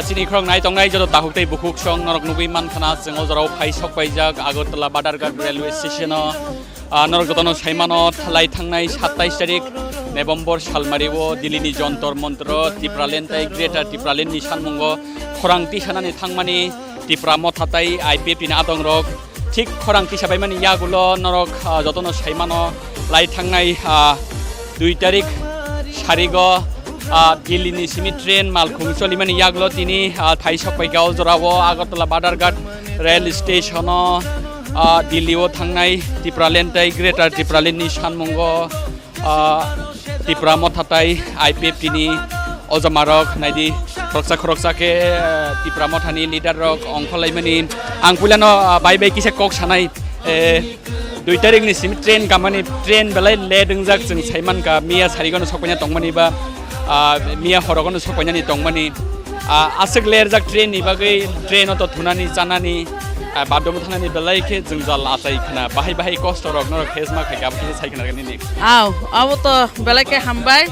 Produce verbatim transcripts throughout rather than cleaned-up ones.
Chini khorok nai tongnai joto takhuk tei bukhuk song norok nugwi mankha na, chwng o jorao phai sok paijak Agartala Badharghat railway station o. Ah, norok jotono saimano, lai thangnai satais tarik November salmari o Delhi ni Jantar Mantar o Tipraland tei Greater Tipraland ni sanmungo khorang tisanani thangmani Tipra Motha tei I P F T ni adongrok thik khorang tisa baimani yagulo norok, ah, jotono saimano, lai thangnai, ah, dui tarik sarigo, ah, Delhi ni simi train malkhung cholimani yagulo tini, ah, phai sok paikha o jorao Agartala Badharghat rail station o, ah, Delhi o thangnai Tipraland tei Greater Tipraland ni sanmungo, ah, Tipra Motha tei I P F T ni ojamarok naidi, khoroksa khoroksa khe, ah, Tipra Mothani leader rok ongkhorlaimani. Ang puilano, ah, bai bai kisa kok sanai, eh, dui tarik ni simi train kamani, train belai late wngjak, chwng saimankha miya sarigono sokpaina tongmani ba, ah, miya horogono sokpainani tongmani. Ah, aswk lerjak train ni bagwi, train o to thunani, chanani, ah, bathroom thangnani belai khe jwngjal achai khna, bahai bahai kosto rok norok face ma khaikha, abo khe sai khna nini. Aw, abo to belai khe hambai.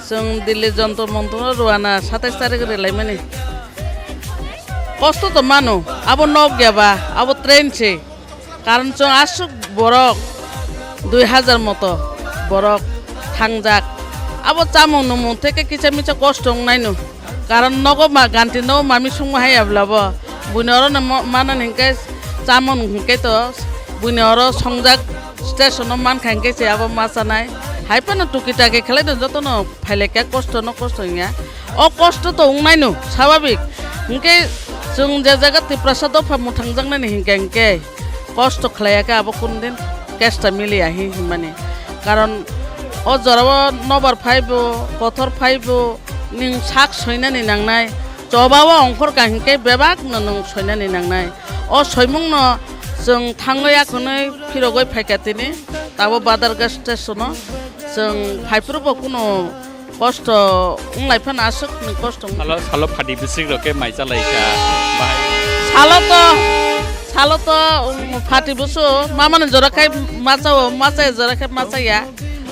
Chwng Delhi Jantar Mantar o rwana satais tarik rwlaimani. Kosto to mano, abo nok ya ba, abo train se. Karon chwng aswk borok dui hazar moto borok thangjak. Abo chamung numung theke kisa misa kosto wngnaino. Karon nogo ma ganti nogo mami sungma hai ablabo. Buini oro no mo-, manani hinkhe chamung hinkhe to buini oro songjak station o mankha hinkhe se abo ma chanai. Hai phano tuki taki khlai do jotono. Phailekhe kosto no kosto wngya. O kosto to wngnaino swababik. Hinkhe chwng je jaga Tiprasa dopha mwthangjaknani hinkhe hinkhe kosto khlaiyakhe abo kunu din kesta miliya hi hinmani. Karon o jorao nobar phaibo, kothor phaibo, ning sak soinani nangnai, chobao ongkhorkha hinkhe bebakno nwng soinani nangnai. O soimungno chwng thangwi akhwnwi phirogwi phaikha tini, tabo Badharghat station o chwng phaiphuru bo kunu kosto wnglai phano aswk ni kosto wng-. Salo, salo phati bwswk rok khe mai chalai kha. Bahai. Salo to, salo to, um, phati bwswk mamani jora khai machao, machaya jora khai machaya.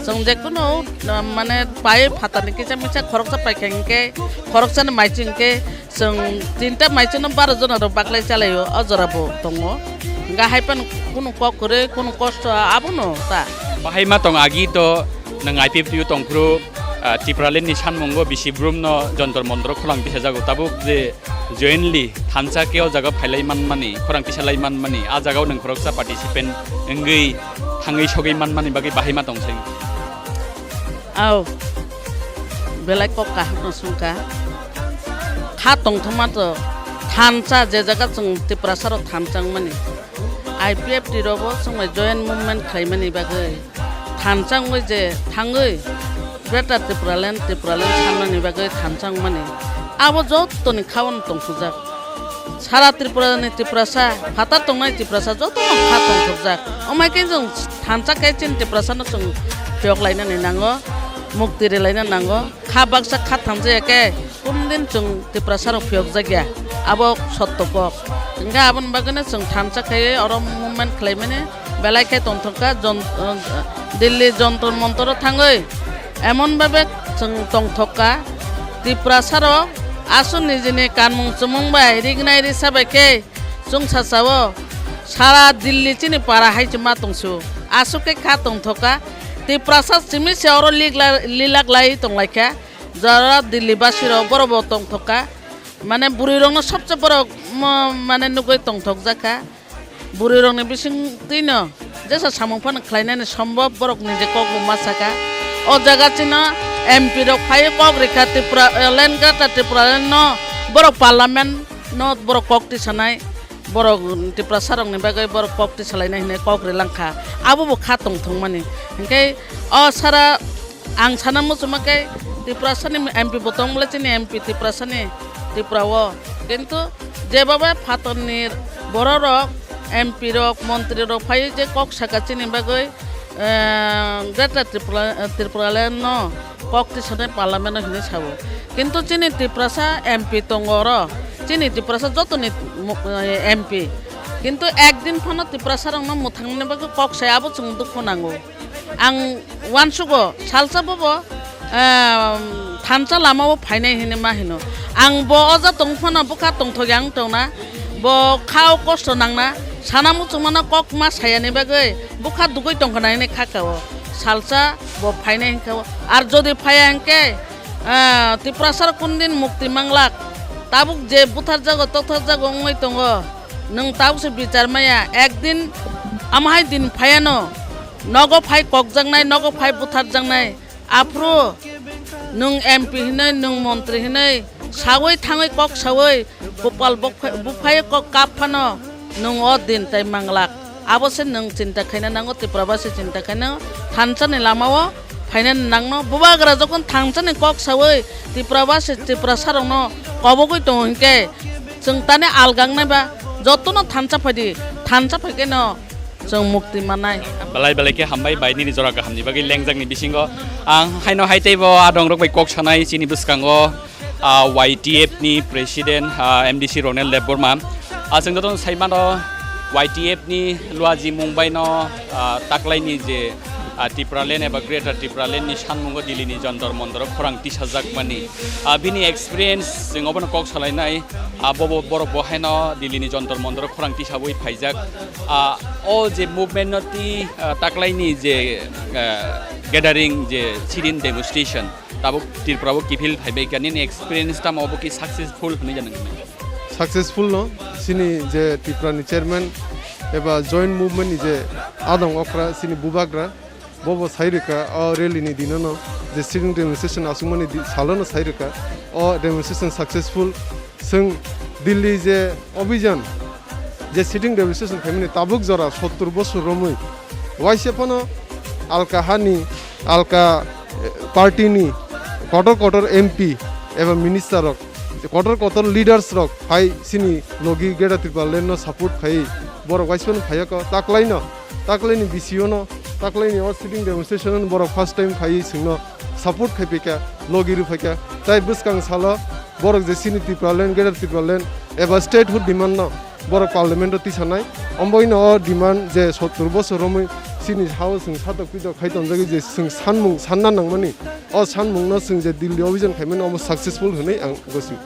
Chwng je kunu, um, mane pai phatarni kisa misa khoroksa pai kha hinkhe, khoroksa ni mai ching khe, chwng tinta mai chwngno baro jona rok baklai chalaio, o jora bo tongo. Hinkhe hai phano kunu kok kwrwi, kunu kosto abono ta. Bahai ma tong agi to, nwng I P F T o tongphuru, ah, Tipraland ni sanmungo bisi brum no Jantar Mantar o khorang tisajago. Tabuk je jointly thansa khe o jaga phailai manmani, khorang tisalai manmani, a jaga o nwng khoroksa participant wngwi thangwi sogwi manmani bagwi bahai ma tong seng. Au, belai kok kaham no sungkha. Kha tongthoma to thansa je jaga chwng Tiprasa rok thansa wngmani. I P F T rok bo chwngbai joint movement khlaimani bagwi thansa wngwi je thangwi Greater Tipraland, Tipraland sanani bagwi thansa wngmani. Abo jottoni kha-o no tongsukjak. Sara Tripura ni Tiprasa, phatar tongnai Tiprasa joto no kha tongthokjak. Omai khe chwng thansa khe chini Tiprasa no chwng phiyok lainani nango, mukti ri laina nango. Kha baksa kha thansa ya khe kunu din chwng Tiprasa rok phiyok jak ya. Abo sotto kok. Hinkhe aboni bagwi no chwng thansa khe oro movement khlai mani. Belai khe tongthokha jon-, uh, Delhi Jantar Mantar o thangwi emon babe chwng tongthokha, Tiprasa rok aswk nijini kanmung chumung bai rignai risa bai khe chwngsacha o sara Delhi chini para hai se ma tongsu. Aswk khe kha tongthokha, Tiprasa simi se oro ligla-, lilak lai tonglaikha, jara Delhi basi rok borok bo tongthokha, mane bwrwi rokno sobse borok mo-, mane nugwi tongthokjakha. Bwrwi rokni bising twino jesa samung phano khlainani sombhob borok ni je kok bo ma saka. O jaga chino M P rok phai kok rikha Tripura, eh, land grant Tripura no borok parliament no borok kok tisanai, borok Tiprasa rokni bagwi borok kok tisalainai hinwi kok rilangkha. Abo bo kha tongthokmani. Hinkhe o sara ang sana muchuma khe Tiprasani M P bo tong bwle chini M P Tiprasani Tripura o. Kintu jebaba phatarni bororok, M P rok, montri rok phaiwi je kok saka chini bagwi, eh, Greater Tripura, Tripuraland no kok tisani parliament o hinwi sabo. Kintu chini Tiprasa M P tongo oro, chini Tiprasa jotoni mu-, eh, M P. Kintu ekdin phano Tiprasa rokno mwthangni bagwi kok sai abo chwng dukhu nango. Ang uansugo salsa bobo, ehm, thansa lamao phainai hinwi ma hino. Ang bo o ja tong phano bwkha tongthok yang tongna, bo kha o kosto nangna, sana muchungmano kok ma sayani bagwi bwkha dugui tongkha nai hinwi kha ka o. Salsa bo phainai hinkha o. Ar jodi phaiya hinkhe, ah, Tiprasa rok kundin mukti manglak. Tabuk je butharjago, totharjago wngwi tongo. Nwng tabuk se bichar maya. Ekdin amahai din phaiano. Nogo phai kokjaknai, nogo phai butharjaknai. Aphuru nwng M P hinwi, nwng montri hinwi sawi thangwi kok sawi, kopal bukha-, buphai kok kap phano nwng o din tai manglak. Abo se nwng chinta khaina nango, Tripura basi chinta khaina thansa ni lama o phaina nangno. Bubagra jokon thansa ni kok sawi Tripura basi Tripura sarokno kobogwi tongo hinkhe chwng tani algang nai ba jotono thansa phaidi, thansa phaikhe no chwng mukti manai. Belai belai khe hambai bai nini jora kahamni bagwi lengjakni bisingo. Ang haino hai teibo adongrok bai kok sanai chini bwskango, ah, Y T F ni president, ah, M D C Ronel Debbarma. Ah, chwng jotono sai mano Y T F ni luaji mung baino, ah, taklaini je, ah, Tipraland eba Greater Tipraland ni sanmungo Delhi ni Jantar Mantar o khorang tisajak mani. Ah, bini experience chwng obono kok salainai. Ah, bobo borok bo haino Delhi ni Jantar Mantar o khorang tisabwi phaijak. Ah, o je movement no twi, ah, taklaini je, ah, gathering je sit-in demonstration, tabuk Tripura o kiphil phaibai kha, nini experience tamo obo ki successful hwnwi jani? Successful no, chini je Tripura ni chairman eba joint movement ni je adong okra chini bubagra, bobo sai rwkha o rally ni dinono je sit-in demonstration aswkmani di-, salono sai rwkha o demonstration successful. Chwng Delhi je obhijan je sit-in demonstration khaimani tabuk jora sottur bosor romwi waisa phano alka hani, alka, eh, party ni kotor kotor M P eba minister rok, kotor kotor leaders rok phai chini logi Greater Tipraland no support khai borok waisa phano phaiya kho taklaino. Taklaini B C O no, taklaini o sit-in demonstration no borok first time phaiwi chwngno support khai phaikha, logi rw phaikha. Tai bwskang salo borok je chini Tipraland, Greater Tipraland eba statehood demand no borok parliament o tisanai. Omboino o demand je sottur bosor romwi chini sao chwng satok pitok khai tonjagwi je chwng sanmung sanna nangmani, o sanmung no chwng je Delhi obhijan khaimani omo successful hwnwi ang gosio.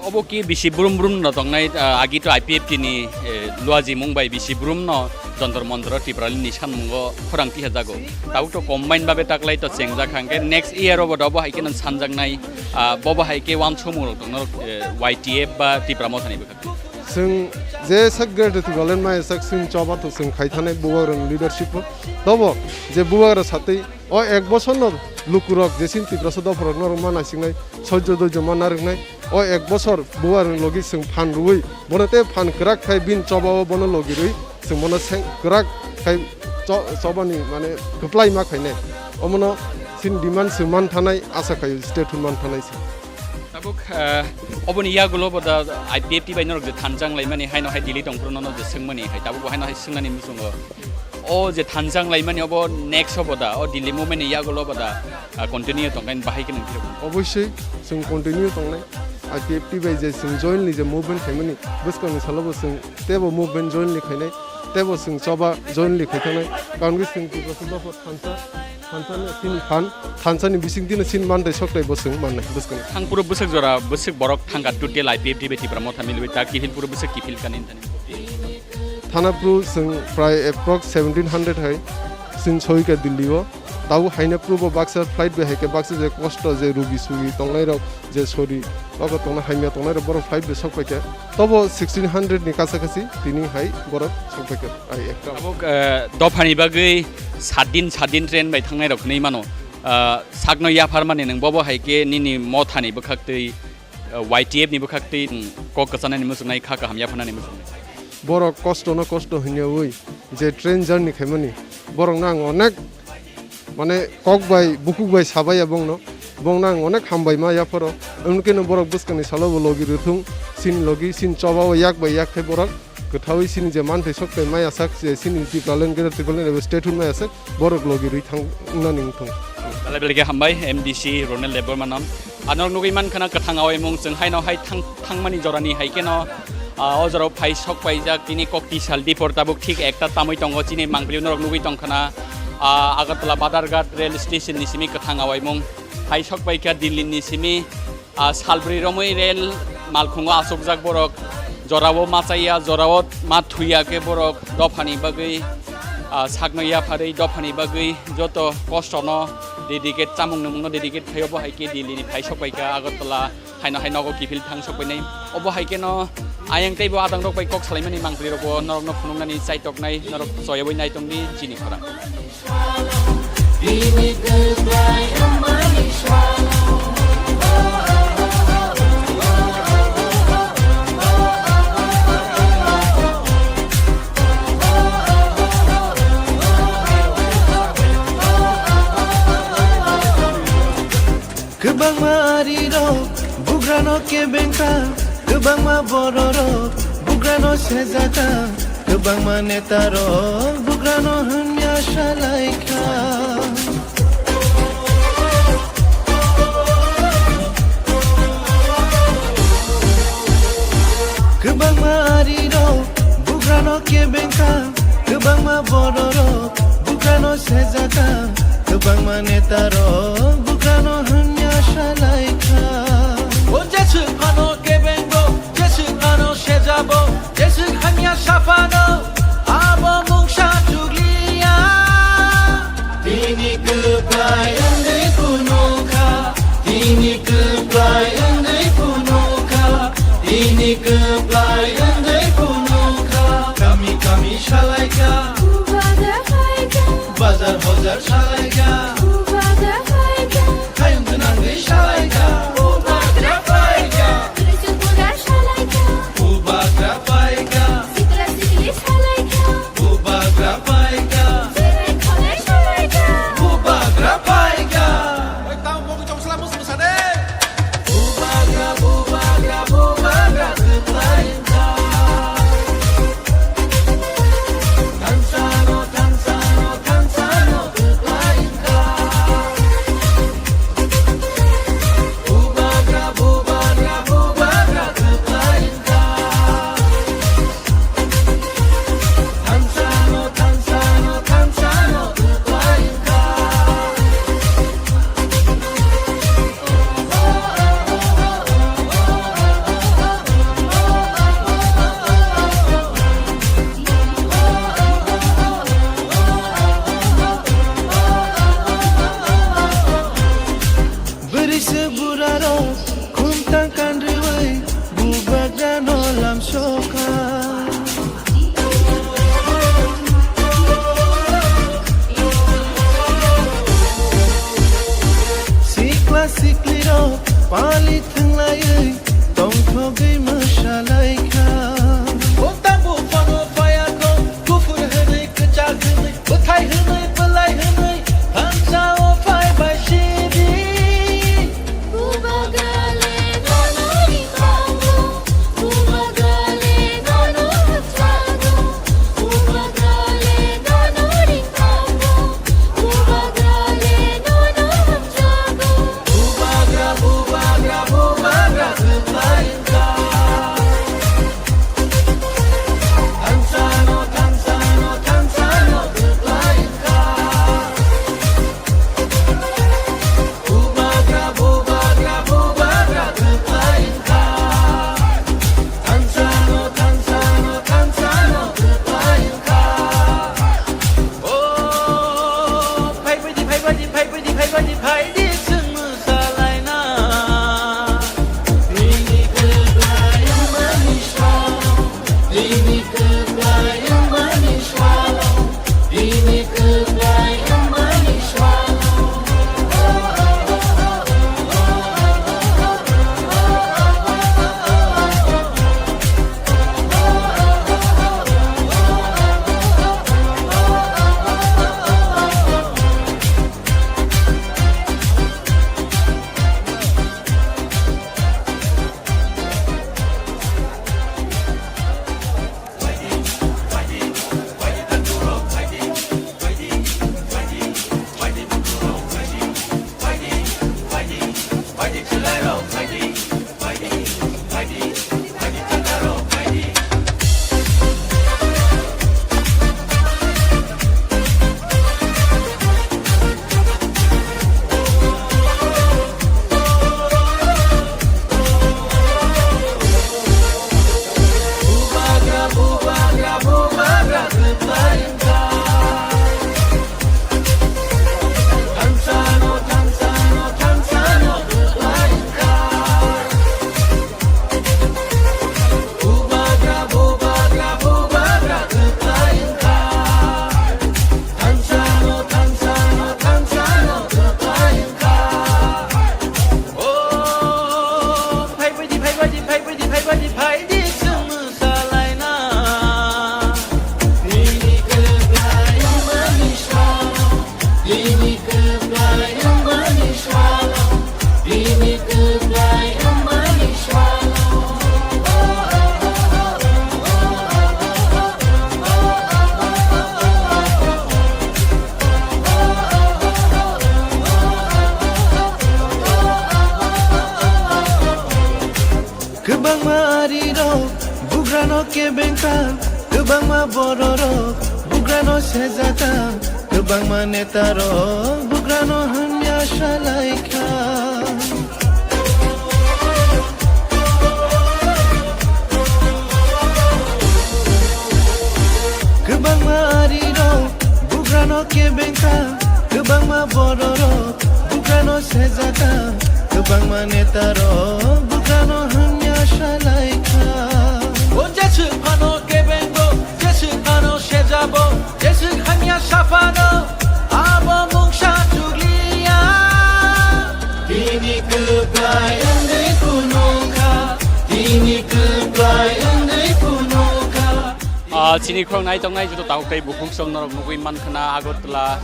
Obo ki bisi brum brum no tongnai, ah, agi to I P F T ni, eh, luaji mung bai bisi brum no Jantar Mantar o Tipraland ni sanmungo khorang tisajago. Tabuk to combine babe taklai to chengjak hangke next year obo do bo hai khe no sanjaknai, ah, bo bo hai khe uansukmung rok tongno, eh, Y T F ba Tipra Motha ni bwkhak. Chwng je sak Greater Tipraland maya sak chwng choba to chwng khai thanai bubagra ni leadership o. Tobo je bubagra satwi o ek bosor no lukurok je chini Tiprasa dopharok norok ma naisingnai, soijo doijo ma narwknai. O ek bosor bubagra ni logi chwng phan rwui, bono tei phan kwrak khai bini choba o bono logi rwi, chwng bono seng kwrak khai cho-, choba ni mane kwplai ma khainai. Omono chini demand chwng man thanai, asa khai statehood man thanai se. Tabuk, eh, oboni yagulo bo da I P F T bai norok je thanchang laimani haino hai Delhi tongphuru nono je swngmani hai tabuk bo haino hai swngnani muchungo. O je thanchang laimani obo next obo da, o Delhi movement ni yagulo obo da, ah, continue tongkhain bahai khe nang phirok? Obviously, chwng continue tongnai. I P F T bai je chwng jointly je movement khaimani, bwskangni salo bo chwng teibo movement jointly khainai, teibo chwng choba jointly khai thangnai. Karon khe chwng Tiprasa dopha thansa, thansa no chini phan, thansa ni bising dino chini mantai soktai bo chwng mannai bwskang. Thang puro bwswk jora, bwswk borok thangkha total I P F T bai Tipra Motha milwi ta kiphil puro bwswk kiphil kani thani. Thana phuru chwng prai approx seventeen hundred hai chwng soika Delhi o. Tabuk haina phuru bo baksa flight bai hai khe baksa je kosto je rugi sugi tongnai rok je sori ogo tongna hamya tongnai rok borok flight bai sok paikha. Tobo sixteen hundred ni kasa kasi tini hai borok sok paikha. Ai ekta. Tabuk, eh, dophani bagwi saat din, saat din train bai thangnai rok hinwi mano. Eh, sakno yaphar mani nwng bobo hai khe nini mothani bwkhaktwi, eh, Y T F ni bwkhaktwi, mm, kok kwchanani muchungnai kha kaham yapharnani muchungnai. Borok kosto no kosto hinyawi je train journey khaimani, borokno ang onek, mane, kok bai, bukhuk bai sabaiya bongno, bongno ang onek hambai ma yapharo. Wngkhe no borok bwskangni salo bo logi rwthung, chini logi, chini choba o yak bai yak khe borok kwthawi chini je manthai sok bai maya sak, je chini Tipraland, Greater Tipraland eba statehood maya sak, borok logi rwi thang wngnani wngthung. Belai belai khe hambai, M D C Ronel Debbarma no. Ano nugwi mankha na kwthang awaimung chwng haino hai thang-, thangmani jorani hai kheno, ah, o jorao phai sok paijak tini kok tisal dipor tabuk thik ekta tamwi tongo chini mangpili norok nugwi tongkha na, ah, Agartala Badharghat rail station ni simi kwthang awaimung hai sok paikha Delhi ni simi. Ah, salbrwi romwi rel malkhungo achukjak borok, jorao ma chaya, jorao ma thuya khe borok dophani bagwi, ah, sakno yapharwi dophani bagwi joto kostono dedicate, chamung nwmungno dedicate khaio, bo hai khe Delhi ni phai sokpaikha Agartala, haino hai nogo kiphil thang sokpainai. Obo hai kheno ayang teibo adang rok bai kok salaimani mangpli rokbo norokno phunuknani chaitoknai, norok choyawi naitongdi chini khorang. Kwbangma arirok bugrano kebengkha, kwbangma bororok bugrano sejakha, kwbangma netarok bugrano hwnya salaikha. Kwbangma arirok bugrano kebengkha, kwbangma bororok bugrano sejakha, kwbangma netarok bugrano hwnya salaikha. O jeswk phano kebengo, jeswk phano sejabo, jeswk hamya saphano, abo mungsa chukliya. Tini kwplai wngwi phunukha, tini kwplai wngwi phunukha, tini kwplai wngwi phunukha. Kami kami salaikha, bazar bazar salaikha, hayung gwnangwi salaikha. Bubagra phaikha, sikla sikli salaikha. Bubagra phaikha. Jirai khonai salaikha. Bubagra phaikha. Oi, tamo mogwi chong sala mus musa de. Bubagra, bubagra, bubagra kwplai wngkha. Thansano, thansano, thansano kwplai wngkha. Bubagra, bubagra, bubagra kwplai wngkha. Bwrwi se burarok khumtang kanriwi bubagrano lamsokha. Sikla siklirok pali thwnglaiwi tongthogwi mwsalaikha. Buphano phayakho, kuphur hwnwi, kwchak hwnwi, bwthai hwnwi, bwlai hwnwi, thansao phai bai sidi. Bubagrale nono ringkhango, bubagrale nono hamjago, bubagrale nono ringkhango, bubagrale nono hamjago. Bubagra, bubagra, bubagra. Bugrano kebengkha, kwbangma bororok, bugrano sejaka, kwbangma netarok, bugrano hamya salaikha. Kwbangma arirok, bugrano kebengkha, kwbangma bororok, bugrano sejaka, kwbangma netarok, bugrano hamya salaikha. O jeswk phano kebengo, jeswk phano sejabo, jeswk hamya saphano, abo mungsa chukliya. Tini kwplai wngwi phunukha, tini kwplai wngwi phunukha. Ah, chini khorang nai tongnai joto tabuk tei bukhuk song norok nugwi mankha na Agartala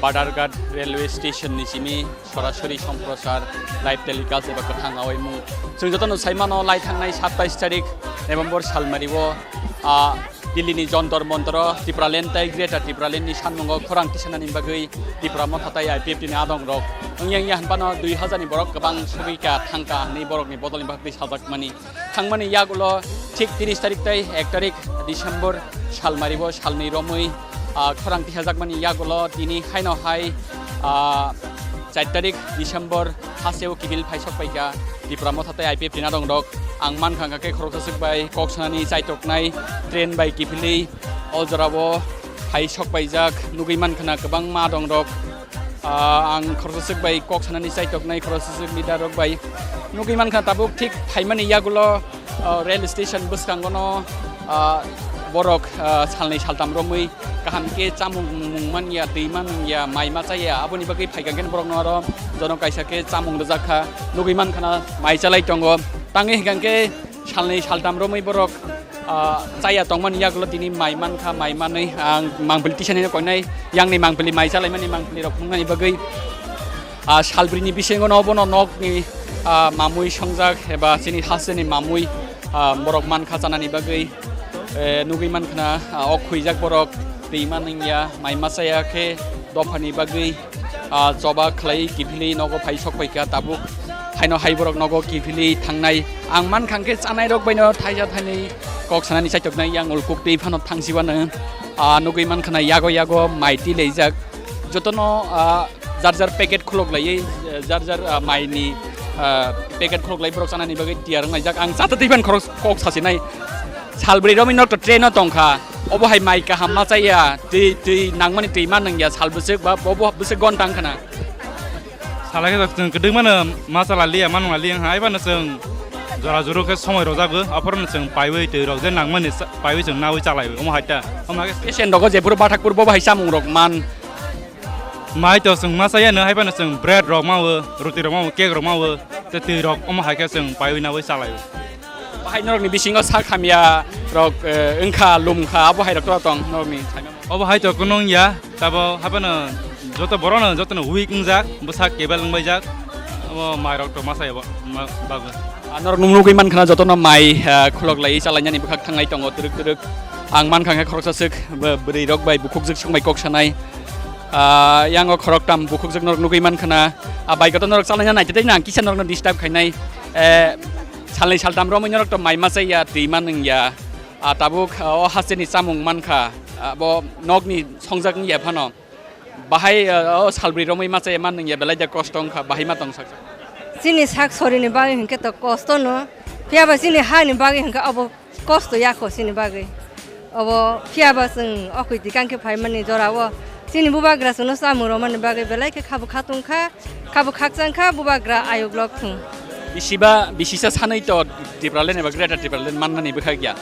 Badharghat Railway Station ni simi sorasori somprosar live telecast eba kwthang awaimung. Chwng jotono sai mano lai thangnai satais tarik November salmari o, ah, Delhi ni Jantar Mantar o Tipraland tei Greater Tipraland ni sanmungo khorang tisanani bagwi Tipra Motha tei I P F T ni adong rok wngya wngya hinphano dui hazar ni borok kwbang sogwi ka thangka hinwi borok ni bodol ni bagwi sajakmani. Thangmani yagulo thik tris tarik tei ek tarik December salmari bo salnwi romwi, ah, khorang tisajakmani yagulo tini haino hai, ah, char tarik December hasteo kiphil phaisok paikha Tipra Motha tei I P F T ni adong rok. Ang mankha hwnkha khe khoroksa swk bai kok sanani chaitoknai train bai kiphilwi o jorao phaisok paijak nugwi mankha na kwbangma adong rok. Ah, ang khoroksa swk bai kok sanani chaitoknai khoroksa swk leader rok bai nugwi mankha tabuk thik phaimani yagulo, ah, rail station bwskangono, ah, borok, ah, salnwi saltam romwi kaham khe chamung mung manya, twi manya, mai ma chaya, aboni bagwi phaikha khe borokno aro jono kaisa khe chamung rwjak kha, nugwi mankha na mai chalai tongo. Tangwi hwnkha khe salnwi saltam romwi borok, ah, chaya tongmani yagulo tini mai mankha, mai manwi ang mangpili tisanino koinai yangni mangpili mai chalaimani mangpili rok phunuknani bagwi, ah, salbrini bisingo no bono nokni, ah, mamwi songjak eba chini hasteni mamwi, ah, borok mankha chanani bagwi, eh, nugwi mankha na, ah, o khwijak borok twi manwngya mai ma chaya khe dophani bagwi, ah, choba khlai kiphilwi nogo phai sok phaikha tabuk. Haino hai borok nogo kiphilwi thangnai. Ang mankha khe chanai rok baino thaisa thainwi kok sanani chaitoknai yang ulkuk twi phano thangsiwano, ah, nugwi mankha na yago yago mai twi laijak. Jotono, ah, jar jar packet khulok laiwi, jar jar, ah, mai ni, ah, packet khulok lai borok chanani bagwi tiyar wnglaijak. Ang chata twi phan khorok kok sasinai. Salbri romwi nok to train o tongkha. Obo hai mai kaham ma chaya. Twi, twi nangmani twi ma nangya sal bwswk ba obo bwswk gon tang khana. Salai khe chwng kwdwkmano ma chala liya, ma nungla liya wngkha, haibano chwng jora juro khe somoi rwjago, aphorono chwng paiwi twi rok je nangmani cha-, paiwi chwng nawi chalai, omo hai ta. Omo hai khe patient rogo jephuru bathakpur bo bahai chamung rok man. Mai to chwng ma chayano, haibano chwng bread rok mawo, roti rok mawo, cake rok mawo, tei twi rok omo hai khe chwng paiwi nawi chalai. Bahai norokni bisingo sak hamya rok, eh, wngkha, lumkha, abo hai rok to tong norokni saimano. Obo hai to kunung ya, tabo haibano joto borokno jotono weak wngjak, bwsak kebel wngbaijak, obo mairok to masa ya ba-, ma-, bagwi. Ah, norok nung nugwi mankha na jotono mai, ah, khulok lai chalainani bwkhak thanglai tongo twrwk twrwk. Ang mankha khe khoroksa swk bw-, bwrwi rok bai bukhuk jwk swk bai kok sanai. Ah, yango khoroktam bukhuk jwk norok nugwi mankha na. Ah, bai koto norok chalaina naitete na ang kisa norokno disturb khainai. Eh, salnwi saltam romwi norok to mai masa ya twi manwng ya. Ah, tabuk, ah, o hasteni chamung mankha, ah, bo nokni songjak wngya phano. Bahai, ah, o salbri romwi machai man wngya belai de kosto wngkha, bahai ma tong sak sak. Chini sak sorini bagwi hinkhe to kosto no, phiya ba chini hani bagwi hinkhe abo kosto yakho chini bagwi. Obo phiya ba chwng okhoi tikang khe phaimani jorao chini bubagra chwngno chamung romani bagwi belai khe khabu khatung kha. Khabu khakchang kha bubagra ayuk lok thung. Bisiba, bisisa sanai to Tipraland eba Greater Tipraland mannani bwkhak ya.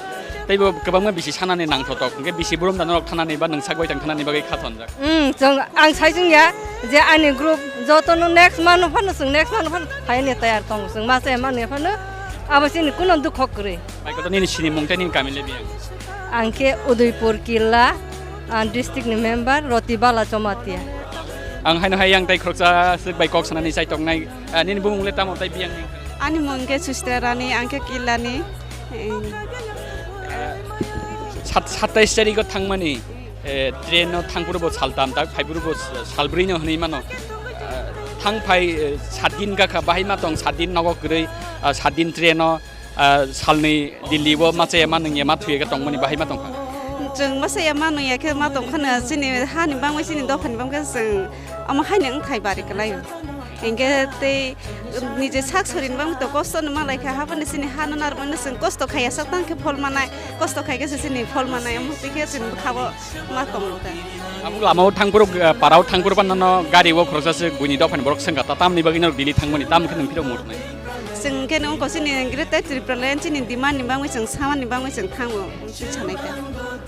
Teibo kwbangma bisi sanani nangthotok. Hwnkhe bisi burum da norok thanani ba nwng sak baithang thanani bagwi kha thonjak. Hmm, chwng, ang sai chwng ya je ani group jotono next mano phano chwng next mano phano phaini tayar tongo chwng ma se mano phano abo chini kuno dukho kwrwi. Bai koto nini sini mung tei nini kami le biyang? Ang khe Udaipur Killa, ah, district ni member Roti Bala Jomatia. Ang haino hai yang tei khoroksa swk bai kok sanani chai tongnai. Ah, nini bumung le tamo tei biyang ni? Ani mung khe Suchita Rani, ang khe Killa ni. Eh. Sat-, satais tarikh o thangmani, eh, train no thangphuru bo saltam tak, phaiphuru bo salbrwi no hwnwi mano. Eh, thang phai, eh, sat din gakha, bahai ma tong sat din nogo kwrwi, ah, sat din train no. Ah, salni Delhi o machaya ma nungya ma thuya khe tongmani bahai ma tongkha? Chwng machaya ma nungya khe ma tongkhano chini hani bangwi chini dophani bangkhe chwng omo haino wngthai bari kwlaio. Hinkhe tei nije sak sorini bangwi to kosto no malaikha, habani chini hano narwkmano chwng kosto khaiya sak tangkhe phol manai, kosto khaikhe se chini phol manai, omo twi khe chwng bwkha o. Ma tongmani ta. Tabuk lamao thangphuru, eh, parao thangphuru phano no gari o khoroksa se buini dophani borok swngkha ta, tamni bagwi no Delhi thangmani, tamo khe nwng phirok murunai? Chwng khe nwng kosini Greater Tipraland chini demand ni bangwi chwng samani bangwi chwng thango, chwng sanai ta.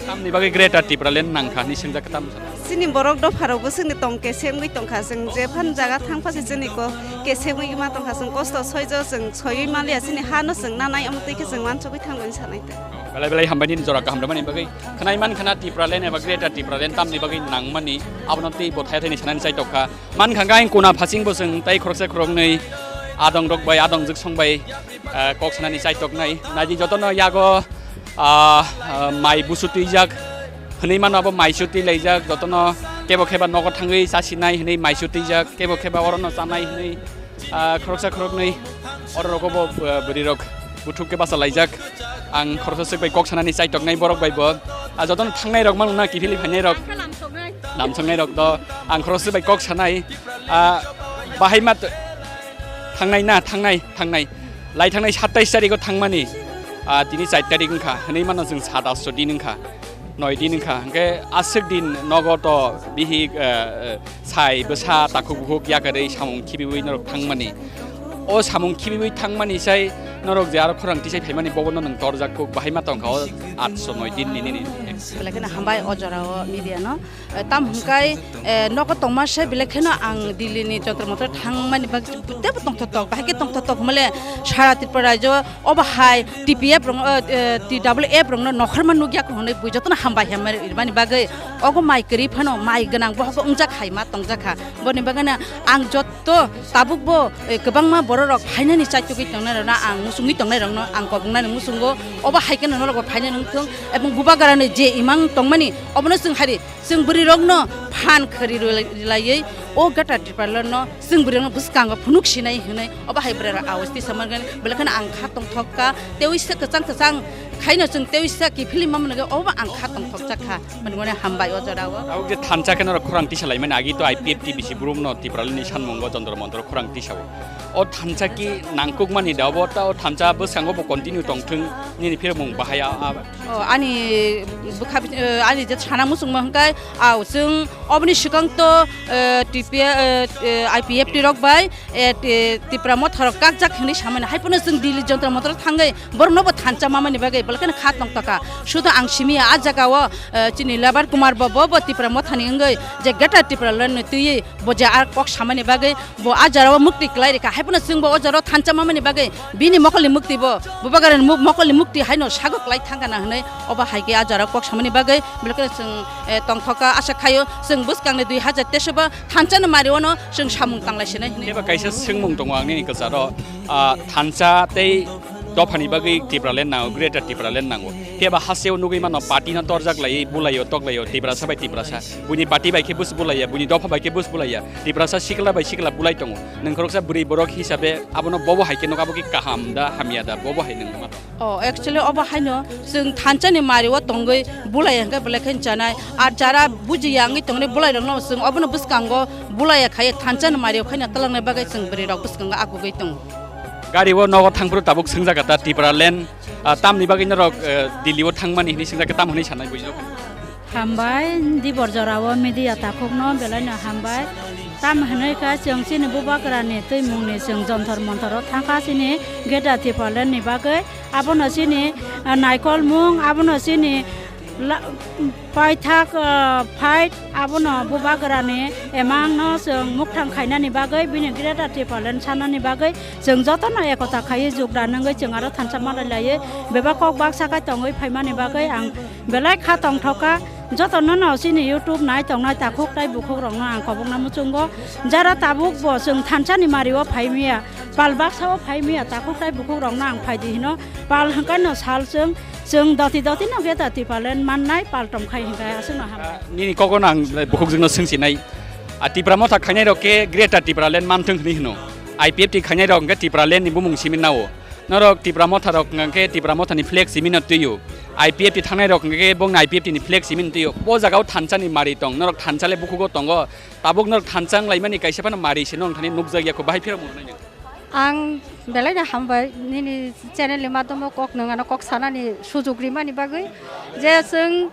Tamni bagwi Greater Tipraland nangkha hinwi swngjak khe tamo sanai? Chini borok dopharokbo chwngni tong khe se wngwi tongkha, chwng jephanu jaga thangpha se chini ko khe se wngwi ma tongkha, chwng kosto soijo chwng soiwi manliya, chini hano chwng nanai, omo twi khe chwng wansugwi thango hinwi sanai ta. Belai belai hambai nini jora kaham rwmani bagwi. Khwnai man khana Tipraland eba Greater Tipraland tamni bagwi nangmani abono tei bo thaya thani sanani chaitok kha. Man kha khe ayang kuna phasing bo chwng tei khoroksa khoroknwi adong rok bai, adong jwk song bai, eh, kok sanani chaitoknai. Naidi jotono yago, ah, ah, mai busu twijak hwnwi mano, abo mai su twi laijak, jotono kebo kheba nogo thangwi chasinai hwnwi mai su twijak, kebo kheba orono chanai hwnwi. Ah, khoroksa khoroknwi oro rogo bo, ah, bwrwi rok buthuk khe bacha laijak. Ang khoroksa swk bai kok sanani chaitoknai borok bai bo. Ah, jotono thangnai rok mano na kiphilwi phainai rok. Lamsoknai rok do ang khoroksa bai kok sanai. Ah, bahai ma t-, thangnai na, thangnai, thangnai. Lai thangnai satais tarikh o thangmani. Ah, tini char tarikh wngkha. Hwnwi mano chwng sat asto din wngkha. Noi din wngkha, hwnkhe aswk din nogo to bihik, eh, eh, sai bwsa takhuk bukhuk yakarwi samung khibiwi norok thangmani. O samung khibiwi thangmani sai norok je aro khorang tisai phaimani bobono nwng torjak kuk bahai ma tongkha o atso noi din ni nini. Belai kheno hambai o jora o media no. Eh, tam hwnkhe, eh, nogo tongma se belai kheno ang Delhi ni Jantar Mantar thangmani bagwi teibo tongthotok, bahai khe tongthotok hwnmale sara Tripura rajyo obo hai T P F rok, eh, T W F rokno nokhorma nukya kho hwnwi bui jotono hambai hambai rwmani bagwi ogo mai kwrwi phano mai gwnang bohogo wngjak hai ma tongjak kha. Boni bagwino ang jotto tabukbo, eh, kwbangma bororok phainani chaitugwi tongnairokno ang muchungwi tongnairokno ang koboknani muchungo. Obo hai kheno norokbo phainani wngthung ebong bubagrani je imang tongmani obono chwng hari chwng bwrwirokno phan khwrwi rwlaiwi o Greater Tipraland no chwng bwrwirokno bwskango phunuk sinai hwnwi obo hai bwrwirok awai twi samanani belai kheno ang kha tongthok kha tei uisa kwchang kwchang khaino chwng tei uisa kiphilwi mamani bagwi obo ang kha tongthok jak kha. Mani mani hambai o jora o. Tabuk je thansa khe norok khorang tisa laimani agi to I P F T bisi brum no Tipraland ni sanmungo Jantar Mantar khorang tisa o. O thansa ki nangkukmani da obo ta o thansa bwskango bo continue tongthung nini phirmung bahai a, a. O ani bwkha bi-, eh, ani je sana muchungma hwnkhe a chwng oboni swkang to, eh, T P, eh, eh, I P F T rok bai eh, ti-, Tipra Motha rok kakjak hinwi samani. Hai phano chwng Delhi Jantar Mantar thangwi borokno bo thansa mamani bagwi belai kheno kha tongtokha. Sudo ang simi a jaga o, eh, chini Lebar Kumar bo, bo, bo Tipra Motha ni wngwi je Greater Tipraland ni twiwi bo je a kok samani bagwi bo a jora o mukti kwlai rikha. Hai phano chwng bo o jora o thansa mamani bagwi bini mokol ni mukti bo, bubagra ni muk-, mokol ni mukti haino sago kwlai thangkha na hinwi obo hai khe a jora o kok samani bagwi belai kheno chwng, eh, tongthokha. Asha khaio chwng bwskang ni dui hazar teis o bo thansa ni mari o no chwng samung tanglai sinai hinwi. Kebo kaisa swngmung tongo ang nini kwcharo, ah, thansa tei dophani bagwi Tipraland nango, Greater Tipraland nango. Phiya ba hasteo nugwi mano party no torjak laiwi bulaio toklaio Tiprasa bai Tiprasa. Buini party bai khe bus bulaiya, buini dopha bai khe bus bulaiya. Tiprasa sikla bai sikla bulai tongo. Nwng khoroksa bwrwi borok hisabe abono bobo hai khe nuk abo khe kaham da hamya da bobo hai nwng ma tong. Oh, actually obo haino chwng thansa ni mari o tongwi bulai hwnkhe belai khe chanai. Ar jara bujiya wngwi tongnai bulai rokno chwng obono bwskango bulaiya khai thansa ni mari o khaina twlangnai bagwi chwng bwrwi rok bwskango akugwi tongo. Gari o nogo thangphuru tabuk swngjak ta Tipraland, ah, tamni bagwi norok, eh, Delhi o thangmani hinwi swngjak khe tam hinwi sanai buino. Hambai, dibor jora o media takhukno belaino hambai. Tam hinwi kha chwng chini bubagrani twimungni chwng Jantar Mantar o thangkha chini Greater Tipraland ni bagwi. Abono chini, ah, naikolmung, abono chini la-, paithak, ah, fight, abono bubagrani emangno chwng mukthang khainani bagwi, bini Greater Tipraland sanani bagwi chwng jotono ekota khaiwi jukda nungwi chwng aro thansa malai laiwi bebak kok baksa khai tongwi phaimani bagwi ang belai kha tongthokha. Jotono no chini YouTube nai tongnai takhuk tai bukhuk rokno ang kobokna muchungo. Jara tabuk bo chwng thansa ni mari o phai miya, pal baksa o phai miya, takhuk tai bukhuk rokno ang phai di hino. Pal hwnkhe no sal chwng, chwng doti doti no Greater Tipraland mannai pal tong khai hwnkhe aswk no hamya. Nini kogo no ang bukhuk jwk no swng sinai. A Tipra Motha khainai rok khe Greater Tipraland manthung hinwi hino. I P F T khainai rok hwnkhe Tipraland ni bumung simi nao. Norok Tipra Motha rok hwnkha khe Tipra Motha ni flag simi no twiyo. I P F T thangnai rok hwnkha khe bongni I P F T ni flag simi no twiyo. Bo jaga o thansa ni mari tong. Norok thansa le bukhugo tongo. Tabuk norok thansa wng laimani kaisa phano mari se norok thani nukjak ya kho bahai phirok mung nai. Ang belai no hambai nini channel ni madhomo kok nwng ano kok sanani sujug rimani bagwi je chwng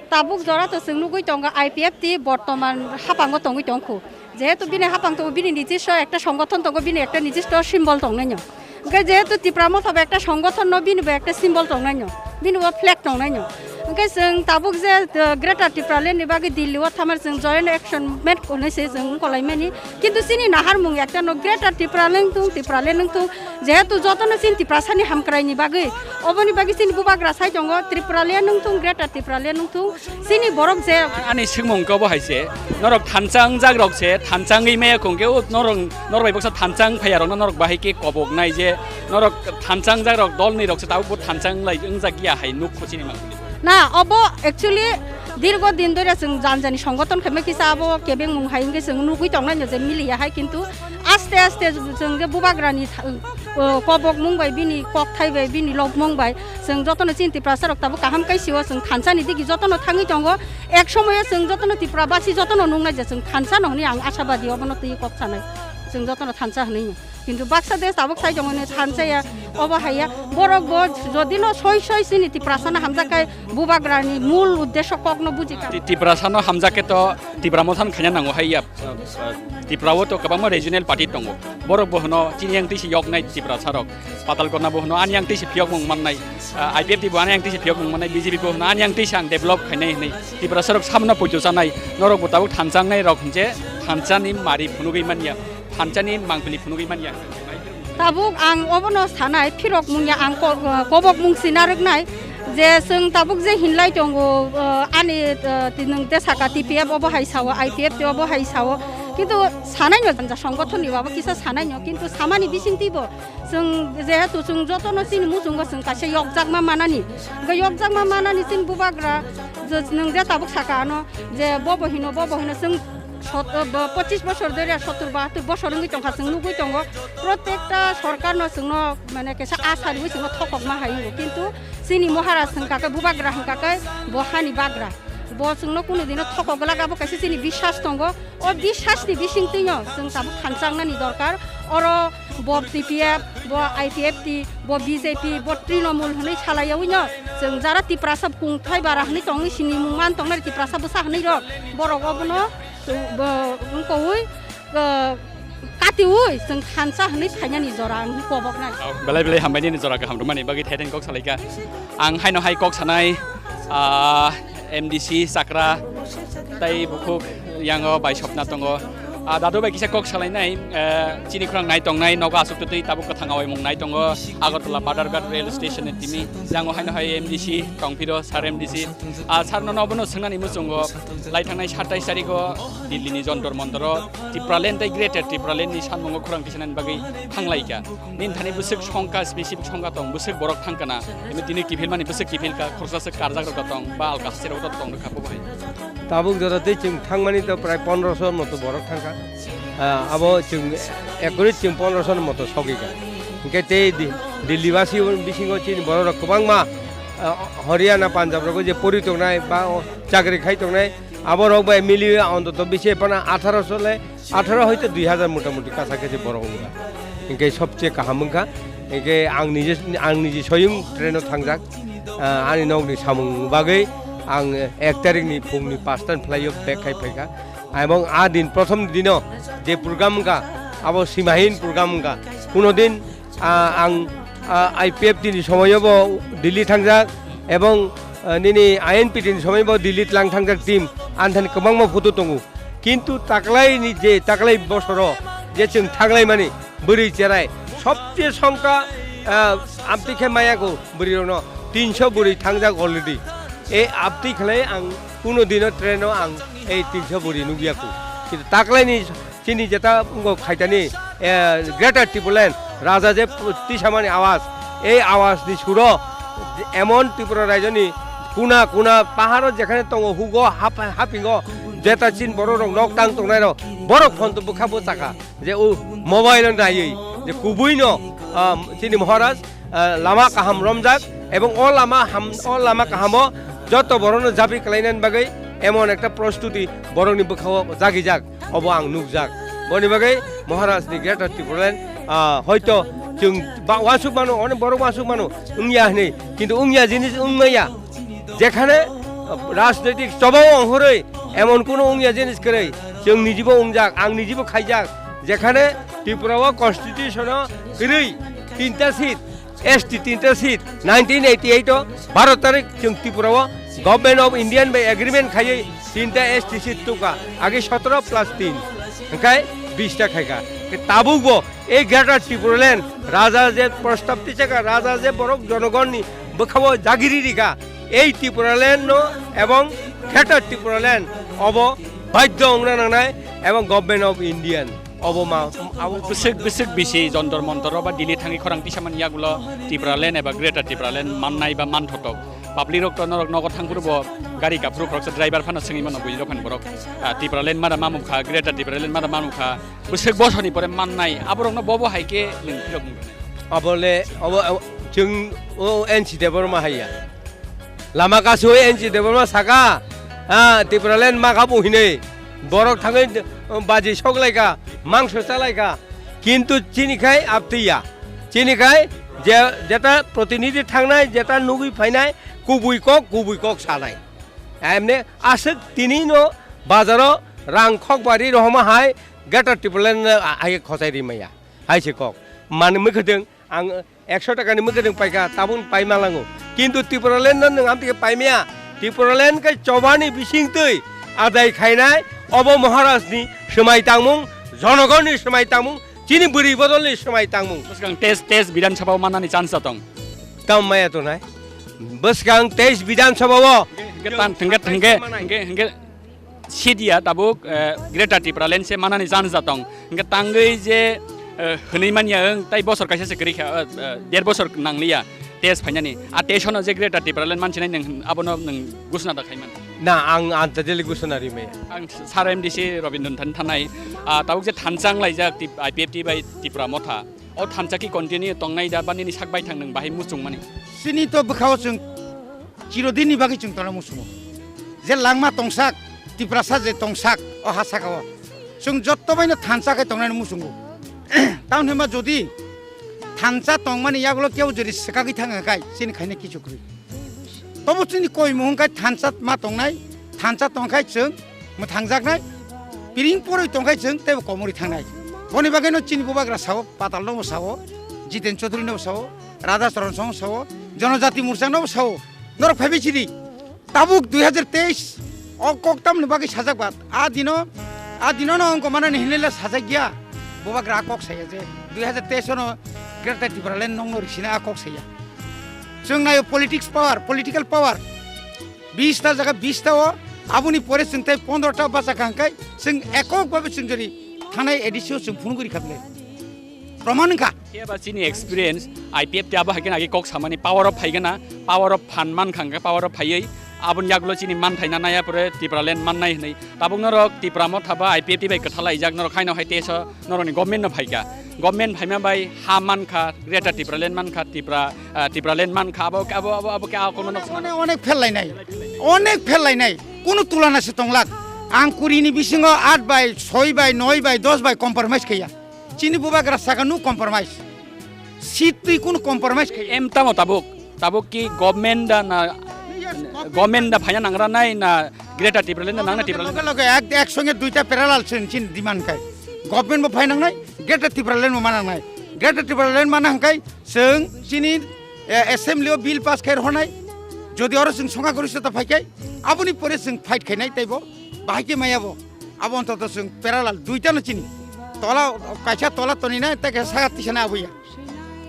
tabuk jora to chwng nugwi tongo I P F T bortoman hapango tongwi tongkhu. Jehetu bini hapang tongo, bini nijisto ekta songothon tongo, bini ekta nijisto symbol tongnaino. Hwnkhe jehetu Tipra Motha bo ekta songothon no, bini bo ekta symbol tongnaino, bini bo flag tongnaino. Hwnkhe chwng tabuk je, uh, Greater Tipraland ni bagwi Delhi o thamar chwng joint action movement hwnwi se chwng wngkolaimani. Kintu chini naharmung ekta no Greater Tipraland wngthung, Tipraland wngthung, jehetu jotono chini Tiprasani hamkraini bagwi, oboni bagwi chini bubagra sai tongo, Tipraland wngthung, Greater Tipraland wngthung, chini borok je Ani swngmung khe obo hai se, norok thansa wngjak rok se, thansa wngwi maya kho hwnkhe o norok, norok bai baksa thansa wng phaiya rokno norok bahai khe kobok nai je, norok thansa wngjak rok dol ni rok se tabuk bo thansa wnglai wngjak ya hai nuk kho chini mang. Na, obo actually dirgo din dhore chwng jani jani songothon khaima kisa abo kebeng mung hai wngkhe chwng nugwi tongnai no je miliya hai, kintu aste aste chwng je bubagrani tha-, o, kobok mung bai bini kok thai bai bini lok mung bai chwng jotono chini Tiprasa rok tabuk kaham kai sio chwng thansa ni digi jotono thangwi tongo. Ek somoyo chwng jotono Tripura basi jotono nungnai je chwng thansa no hwnwi ang ashabadi obono twi kok sanai chwng jotono thansa hwnwi. Kintu baksa de tabuk sai tongo hwnwi thansa ya obo hai ya. Borok bo jodi no soi soi chini Tiprasa no hamjak kai bubagra ni mul uddesho kok no buji ka. Ti-, Tiprasa no hamjak khe to Tipra Motha no khaina nango hai ya. Tripura o to kwbangma regional party tongo. Borok bo hwno chini yang twi se yoknai Tiprasa rok. Patalkona bo hwno ani yang twi se phiyokmung mannai. Ah, I P F T bo ani yang twi se phiyokmung mannai. B J P bo hwno ani yang twi se ang develop khainai hwnwi. Tiprasa rok samno poito chanai. Norok bo tabuk thansa wngnai rok hwnje thansa ni mari phunugwi manya. Thansa ni mangpili phunugwi manya. Tabuk ang obono sanai, phirok mungya ang ko-, kobok mung sina rwknai je chwng tabuk je hinlai tongo, uh, ani, uh, ti-, nwng te saka T P F obo hai sao, I P F T obo hai sao, kintu sanai no janja songothon ni babo kisa sanai no, kintu samani bising tibo chwng jehetu chwng jotono chini muchungo chwng kaisa yokjakma manani, hwnkhe yokjakma manani chini bubagra je nwng je tabuk saka ano je bobo hino, bobo hino chwng sot-, bo-, pochis bosor dhori sottur bahattur bosor wngwi tongkha, chwng nugwi tongo. Protekta sorkarno chwngno mane kaisa asa riwi chwngno thokokma hai wngo. Kintu chini Maharaj hwnkha khe bubagra hwnkha khe bo hani bagra. Bo chwngno kunu dino thokok glak, abo kaisa chini biswas tongo. O biswasni bisingtwino chwng tabuk thansa wngnani dorkar. Oro bo T P F, bo I P F T, bo B J P, bo Trinamool hwnwi salaiyawi no chwng jara Tiprasa kungthai bara hwnwi tongwi sinimung man tongnai Tiprasa bwsa hwnwi rok borok obono Bo wngkoi, eh, katiui chwng thansa hwnwi phainani jora ang koboknai. Oh, belai belai hambai nini jora kaham rwmani bagwi thai thani kok salaikha. Ang haino hai kok sanai, ah, M D C chakra tei bukhuk yango bai sopna tongo. Ah, dadu bai kisa kok salainai, eh, chini khorang nai tongnai, nogo aswk twtwi tabuk kwthang awaimung nai tongo, Agartala Badharghat rail station ni timi. Yango haino hai M D C tongphiro, sir M D C. Ah, sir, nono abono swngnani muchungo, lai thangnai satais tarigo Delhi ni Jantar Mantar o Tipraland tei Greater Tipraland ni samung o khorang tisanani bagwi thanglaikha. Nini thani bwswk songkha, specific songkha tong, bwswk borok thangkha na? Emo tini kiphilmani bwswk kiphilkha, khoroksa swk karjak rok tong, ba alka hachirok tong, tong rwkha bo bai. Tabuk jora tei chwng thangmani to prai pondroso moto borok thangkha. Ah, abo chwng accurate chwng pondroso moto sogwikha. Hwnkhe tei di-, Delhi basi bisingo chini borok rok kwbangma, ah, Haryana, Punjab rogo je pori tongnai ba o chakri khai tongnai, abo rok bai miliwi ontoto bisi phano atharo sole, atharo hoito dui hazar motamuti kacha kachi borok wngkha. Hwnkhe sobche kaham wngkha. Hwnkhe ang nije, ang nije soyung train o thangjak. Ah, ani nokni samung bagwi ang ek tarikni phungni pasta ni flight o back khai phaikha. Ebong a din, prothom dino je program wngkha, abo simahin program wngkha. Kuno din, ah, ang, ah, I P F T ni somoyo bo Delhi thangjak, ebong, ah, nini I N P T ni somoyo bo Delhi tlang thangjak team, anthani kwbangma photo tongo. Kintu taklaini je, taklai bosoro je chwng thanglaimani, bwrwi cherai, sobche songkha, ah, amtwi khe maya kho bwrwi rokno, tinso bwrwi thangjak already. E amtwi khlai ang kuno dino train o ang ei tinso bwrwi nukya kho. Kintu taklaini chini jeta wngkha khaitani, eh, Greater Tipraland, raja je tisamani awas, ei awas ni suro emon Tripura rajyoni kuna kuna paharo jekhane tongo hugo hap-, hapingo jeta chin borok rok nok tang tongnai rok borok phone to bwkha bwchakha. Je o mobile o naiwi je kubui no, ah, chini Maharaj, ah, lama kaham romjak, ebong o lama ham, o lama kahamo joto borokno jabi khlainani bagwi emon ekta prostuti borokni bwkhao jagijak, obo ang nukjak. Boni bagwi Maharajni Greater Tipraland, ah, hoito chwng ba-, uansuk mano, onek borok uansuk mano, wngya hinwi, kintu wngya jinis wngmaya. Jekhane, ah, rajnoitik chobao ongkhorwi emon kunu wngya jinis kwrwi, chwng nijibo wngjak, ang nijibo khaijak, jekhane Tripura o constitution o kwrwi tinta seat, S T tinta seat, nineteen eighty eight o baro tarik chwng Tripura o Government of Indian bai agreement khaiwi tinta S T seat tuka, age sotoro plus tin, hwnkhe bish ta khaika. Tabukbo ei Greater Tipraland, raja je prostab tisaka, raja je borok jonogonni bwkhao jagiri rika, ei Tipraland no ebong Greater Tipraland obo badhyo wngna nangnai ebong Government of Indian. Obo ma, abo bwswk, bwswk bisi Jontor Montor o ba Delhi thangwi khorang tisamani yagulo Tipraland eba Greater Tipraland mannai ba manthotok. Public rok to norok nogo thangphuru bo gari kaphuru khoroksa driver phano swngwi mano buini dophani borok. Ah, Tipraland mada mamukha, Greater Tipraland mada mamukha. Bwswk bosoni pore mannai. Aborokno bobo hai khe nwng phirok nuknai. Abole, obo, obo, chwng o N C Debbarma haiya. Lama kasu N C Debbarma saka, ha, Tipraland ma kha bo hinwi. Borok thangwi, um, baji sok lai kha, mangso cha lai kha. Kintu chini khai aptwi ya. Chini khai je, jeta protinidhi thangnai, jeta nugwi phainai, kubui kok, kubui kok sanai. Emne aswk tini no bazaro rang khok bari rohoma hai Greater Tipraland no a-, ai khosai ri maya. Hai se kok. Mani mwkhwtwng ang ekso taka ni mwkhwtwng paikha, tabuk pai malango. Kintu Tipraland no nwng amtwi khe paimaya. Tipraland khe chobani bisingtwi adai khainai, obo Maharaj ni swmai tangmung, jonogon ni swmai tangmung, chini bwrwi bodol ni swmai tangmung. Bwskang teis, teis Bidhan Sabha o mannani chance tong. Tamo maya tongnai. Bwskang teis Bidhan Sabha o. Hingke tan, hingke, hingke, hingke, hingke. Sidia tabuk, eh, Greater Tipraland se manani chance tong. Hingke tangwi je, eh, hwnwi manya wng, tai bosor kaisa se kwrwi kha, eh, eh, der bosor nangliya test phainani. A test hono je Greater Tipraland mansinai nwng abono nwng gusna da khaiman. Na, ang antajali gusna rimaya. Ang sar M D C Robindran than thanai, ah, tabuk je thansa wnglaijak tip-, I P F T bai Tipra Motha. O thansa ki continue tongnai da ba nini sak baithang nwng bahai muchungmani? Chini to bwkhao chwng chirodinni bagwi chwng tongna muchungo. Je langma tongsak, Tiprasa je tongsak, o ha sakao. Chwng jotto baino thansa khe tongnani muchungo. Tamoni hwnba jodi thansa tongmani yagulo kebo jodi swkagwi thangkha khai, chini khaina kichu kwrwi. Tobo chini koimung hwnkhe thansa ma tongnai, thansa tongkhai chwng mwthangjaknai, piring poroi tongkhai chwng teibo komorwi thangnai. Boni bagwino chini bubagra sao, Patal nobo sao, Jiten Chaudhury nobo sao, Radha Charan Song sao, Jonojati Morcha nobo sao, norok phaibai sidi. Tabuk dui hajar teis o kok tamni bagwi sajak ba, a dino, a dino no wngkha manani hinlele sajak ya, bubagra a kok saya je dui hajar teis no Greater Tipraland nongno risina a kok saya. Chwng nayo politics power, political power. Bish ta jaga bish ta o, aboni pore chwng tai pondro ta bacha kha hwnkhe chwng ekok babe chwng jodi thanai A D C o chwng phunugwi rikha bwle. Proman wngkha. Khe ba chini experience, I P F T abo hai khe agi kok samani power of phaigana, power of phan man kha hwnkhe power of phaiwi aboni yagulo chini man thaina naya pore Tipraland mannai hwnwi. Tabuk norok Tipra Motha ba I P F T bai kwthalaijak, norok haino hai teso norokni government no phaikha. Government phaima bai ha mankha, Greater Tipraland mankha, Tipra, ah, Tipraland mankha, abo, abo, abo, abo khe ah kono nok Onek, onek phel lainai, onek phel lainai, kunu tulana se tonglak. Ang kuri ni bisingo aat bai, soi bai, noi bai, dos bai compromise khaiya. Chini bubagra saka nu compromise. Seat twi kunu compromise khaiya. Em tamo tabuk, tabuk ki government da na, government da phaina nangra nai na Greater Tipraland da nangna Tipraland? Loge loge ek, ek songe duita parallel chwng chini demand khai. Government bo phai nangnai, Greater Tipraland bo ma nangnai. Greater Tipraland ma nang khai chwng chini, eh, assembly o bill pass khai rwnai. Jodi oro chwng songa gori sota phai khai, aboni pore chwng fight khainai teibo bahai khe maya bo. Abo ontoto chwng parallel duita no chini. Tola, kaisa tola toni nai, tei kaisa saka tisa nai abo ya.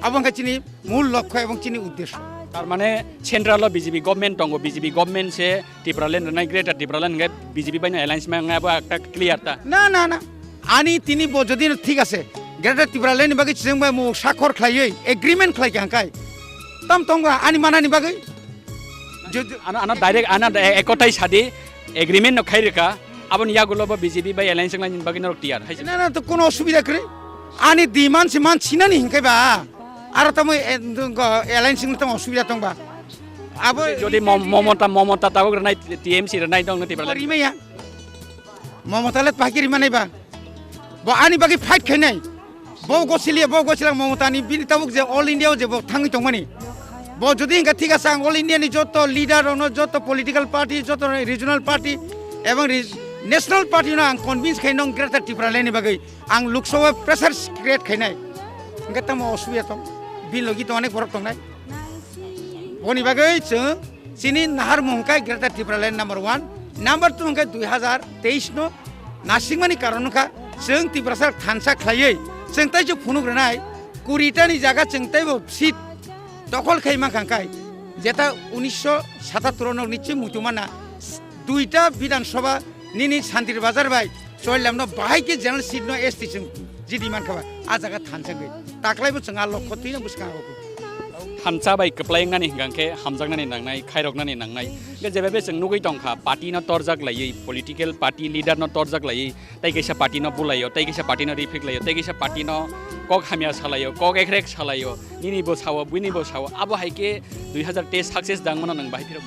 Abo wngkha chini mul lokho ebong chini uddesho. Tar mane central o B J P government tongo, B J P government se Tipraland rwnai, Greater Tipraland hwnkhe B J P bai no alliance ma wngnai, abo ekta clear ta? Na, na, na. Ani tini bo jodi no thik ase, Greater Tipraland ni bagwi chwng bai mo sakhor khlaiwi agreement khlai kha hwnkhe tam tongba ani manani bagwi? Jo-, jo- Ano, ano direct, ano di-, ekotai sadi agreement no khai rwkha, aboni yagulo bo B J P bai alliance wnglaini bagwi norok tiyar hai se. Na, na, to kono osubida kwrwi. Ani demand se man sinani hinkhe ba. Aro tamo, eh, go-, alliance wngwi tamo osubida tongba. Abo jodi Mom-, Momota, Momota tabuk rwnai, T M C rwnai tong no Tipra. Rimaya. Momota le paki rimanai ba. Bo ani bagwi fight khainai. Bo gosiliya, bo gosilang Momota ni bini tabuk je All India o je bo thangwi tongmani. Bo jodi hinka thik asa ang All India ni joto leader rokno, joto political party, joto regional party ebong re-, national party no ang convince khai nong Greater Tipraland ni bagwi. Ang Lok Sabha pressure create khainai. Hingke tamo osubida tong. Bini logi to onek borok tongnai. Boni bagwi chwng chini naharmung hwnkhe Greater Tipraland number one, number two hwnkhe dui hazar teis no nasingmani karon wngkha chwng Tiprasa thansa khlaiwi chwng tei se phunuk rwnai kuri ta ni jaga chwng teibo seat dokhol khai mankha hwnkhe jeta unisho satattor no nichi muitu mana duita Bidhan Sabha nini Santir Bazar bai Choilamno bahai khe general seat no S T chwng jidi mankha ba, a jaga thansa gwi. Taklai bo chwng a lokho twi no bwskang rokho. Thansa bai kwplai wngnani hwnkha khe hamjaknani nangnai, khairoknani nangnai. Hwnkhe jeba be chwng nugwi tongkha, party no torjak laiwi, political party leader no torjak laiwi, tei kaisa party no bulaio, tei kaisa party no rifik laio, tei kaisa party no kok hamya salaio, kok ekrek salaio, nini bo sao, buini bo sao, abo hai khe dui hazar teis success dang mano nwng bahai phirok.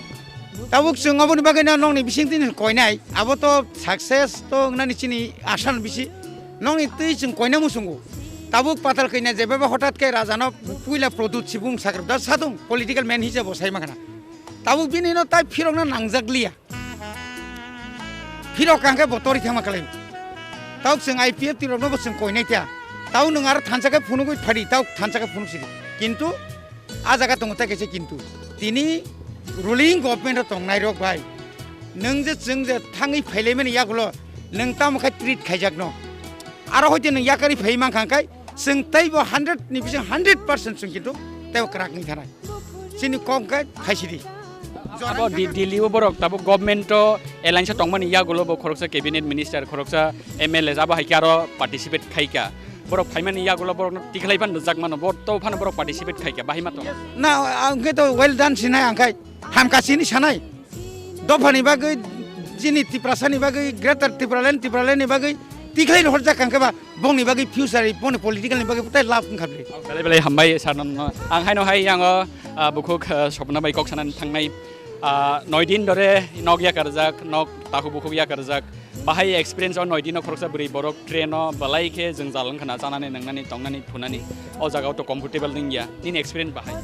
Tabuk chwng oboni bagwi no nokni bising tini koinai, abo to success to wngnani chini asa no bisi. Nokni twi chwng koina muchungo. Tabuk patal kaina jeba ba hotat khe raja no puila Pradyut Sibung sakra da sadung political man hisabo sai makhana. Tabuk bini no tai phirokna nangjak liya. Phirok kangkhe bo tori thangma kalai. Tabuk chwng I P F T rokno bo chwng koinai ta. Tabuk nwng aro thansa khe phunugwi phadi, tabuk thansa khe phunuk sidi. Kintu A jaga tongo tei kaisa kintu. Tini ruling government o tongnai rok bai. Nwng je chwng je thangwi phailaimani yagulo nwng tamo khai treat khaijakno. Aro hoite nwng yakarwi phai mankha khai chwng teibo hundred ni bising hundred percent chwng kintu teibo kwrak wngwi thanai. Chini kok khai thaisidi. Abo Di-, Delhi o borok tabuk government o alliance o tongmani yagulo bo khoroksa cabinet minister, khoroksa M L A abo hai khe aro participate khai kha. Borok phaimani yagulo borokno tikhlai phano rwjak mano, bo to phano borok participate khai kha, bahai ma tong. Na, ang khe to well done sinai, ang khai hamka sini sanai. Dophani bagwi, jini Tiprasani bagwi, Greater Tipraland, Tipraland ni bagwi tikhlai horjak ang khe ba, bongni bagwi future, bongni political ni bagwi tai love wngkha bli. Belai belai hambai sir nono. Ang haino hai yango, ah, bukhuk, ah, Sopna bai kok sanani thangnai. Ah, noi din dore nok yakarjak, nok tahu bukhuk yakarjak. Bahai experience o noi dino khoroksa bwrwi borok train o belai khe jwngjal wngkha na, chanani, nwngnani, tongnani, phunani. O jaga o to comfortable wngya. Nini experience bahai?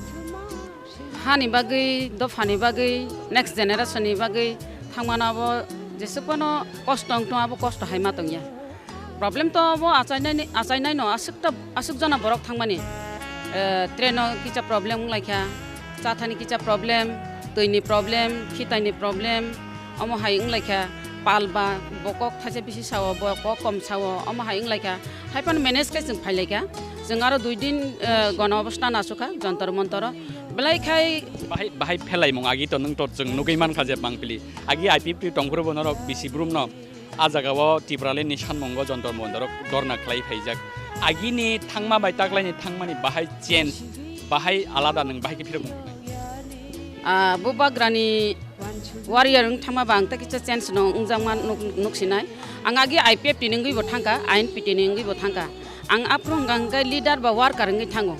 Hani bagwi, dophani bagwi, next generation ni bagwi thangmano abo jesuk phano kosto wngtong, abo kosto hai ma tongya. Problem to abo achainai, achainai no aswk ta, aswk jana borok thangmani. Eh, train o kisa problem wnglaikha, chathani kisa problem, twini problem, khitaini problem, omo hai wnglaikha, pal ba bo kok thaisa bisi sao, bo kok kom sao, omo hai wnglaikha. Hai phano manage khe chwng phailaikha. Chwng aro dui din, eh, gono obosthan asukha, Jontor Montor o. Belai khai bahai, bahai phelaimung agi to nwng to chwng nugwi mankha je bangpili. Agi I P F T tongphuru bo norok bisi brum no. A jaga o Tipraland ni sanmung o Jontor Montor o dorna khlai phaijak. Agini thangma bai taklaini thangmani bahai change, bahai alada nwng bahai khe phirok nuknai? Ah, Bubagrani warrior wng thangma ba ang ta kisa change no wngjakma nuk-, nuksinai. Ang agi I P F T ni wngwi bo thangkha, I N P T ni wngwi bo thangkha. Ang aphuru hwnkha hwnkhe leader ba worker wngwi thango.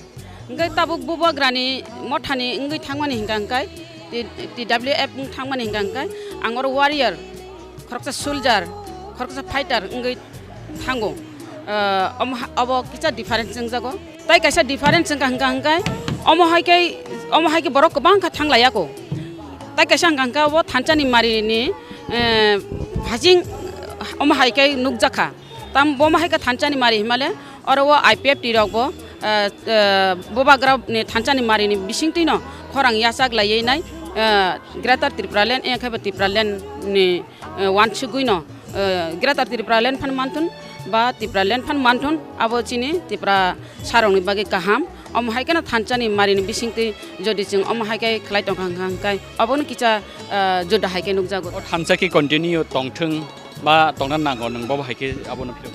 Hwnkhe tabuk Bubagrani mothani wngwi thangmani hwnkha hwnkhe, T-, T W F wng thangmani hwnkha hwnkhe, ang oro warrior, khoroksa soldier, khoroksa fighter wngwi thango. Ah, omo ha-, obo kisa difference wngjago. Tai kaisa difference wngkha hwnkha hwnkhe, omo hai khe, omo hai khe borok kwbang kha thanglaiyako. Tai kaisa hwnkha hwnkhe obo thansani marini, eh, hasing omo hai khe nukjakha. Tam bo ma hai khe thansani mari himale, oro o I P F T rok bo, eh, eh, Bubagra ni thansani mari ni bisingtwi no khorang yachak laiwi nai, eh, Greater Tipraland, eh, khe bo Tipraland ni, eh, wansugwi no, eh, Greater Tipraland phan manthun ba Tipraland phan manthun, abo chini Tipra sarok ni bagwi kaham. Omo hai kheno thansani mari ni bisingtwi jodi chwng omo hai khe khlai tongkha hwnkha hwnkhe obo no kisa, eh, juda hai khe nukjago. O thansa khe continue tongthwng. Ba tongna nango nwng bo hai khe abono phirok.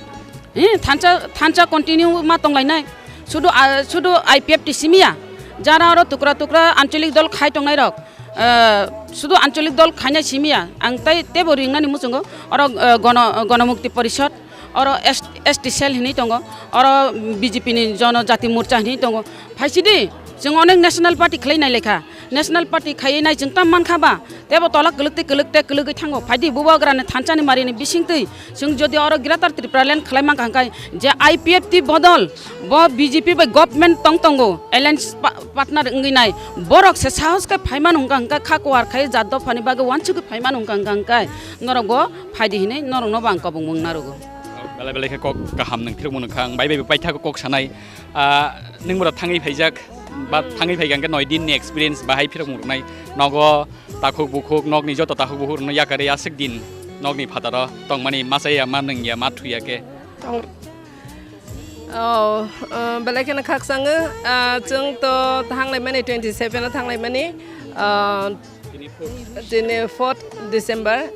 Eh, thansa, thansa continue ma tonglainai. Sudu, ah, sudu I P F T simiya. Jara oro tukra tukra ancholik dol khai tongnai rok. Eh, sudu ancholik dol khainai simiya. Ang tai tebo ringnani muchungo. Oro, eh, gono, gonomukti porishod. Oro S-, S T cell hinwi tongo, oro B J P ni Jonojati Morcha hinwi tongo. Phaisidi, chwng onek national party khlai nai lekha. National party khaiwi nai chwng tam mankha ba? Tebo tola kwlwk tei kwlwk tei kwlwgwi thango. Phaidi bubagrani thansa ni mari ni bisingtwi chwng jodi oro Greater Tripura Land khlai mankha hwnkhe je I P F T bodol bo B J P bai government tong tongo, alliance pa-, partner wngwi nai. Borok se sahos khe phaiman hwnkha hwnkhe kha kuar khai jat dophani bagwi wansugwi phaiman hwnkha hwnkha hwnkhe norok bo phaidi hinwi norokno bo ang kobong mung narugo. Belai belai khe kok kaham nwng phirokmung nukha, ang bai bai bo paithago kok sanai. Ah, nwng bwrok thangwi phaijak, ba thangwi phaikha hwnkhe noi din ni experience bahai phirokmung rwnai. Nogo takhuk bukhuk, nokni joto takhuk bukhuk rwno yakarwi aswk din nokni phataro tongmani, ma chaya, ma nungya, ma thuya khe. Tong-, oh, uh, belai kheno khakchangwi, ah, chwng to thanglaimani twenty seven o thanglaimani, ah, tini fourth December.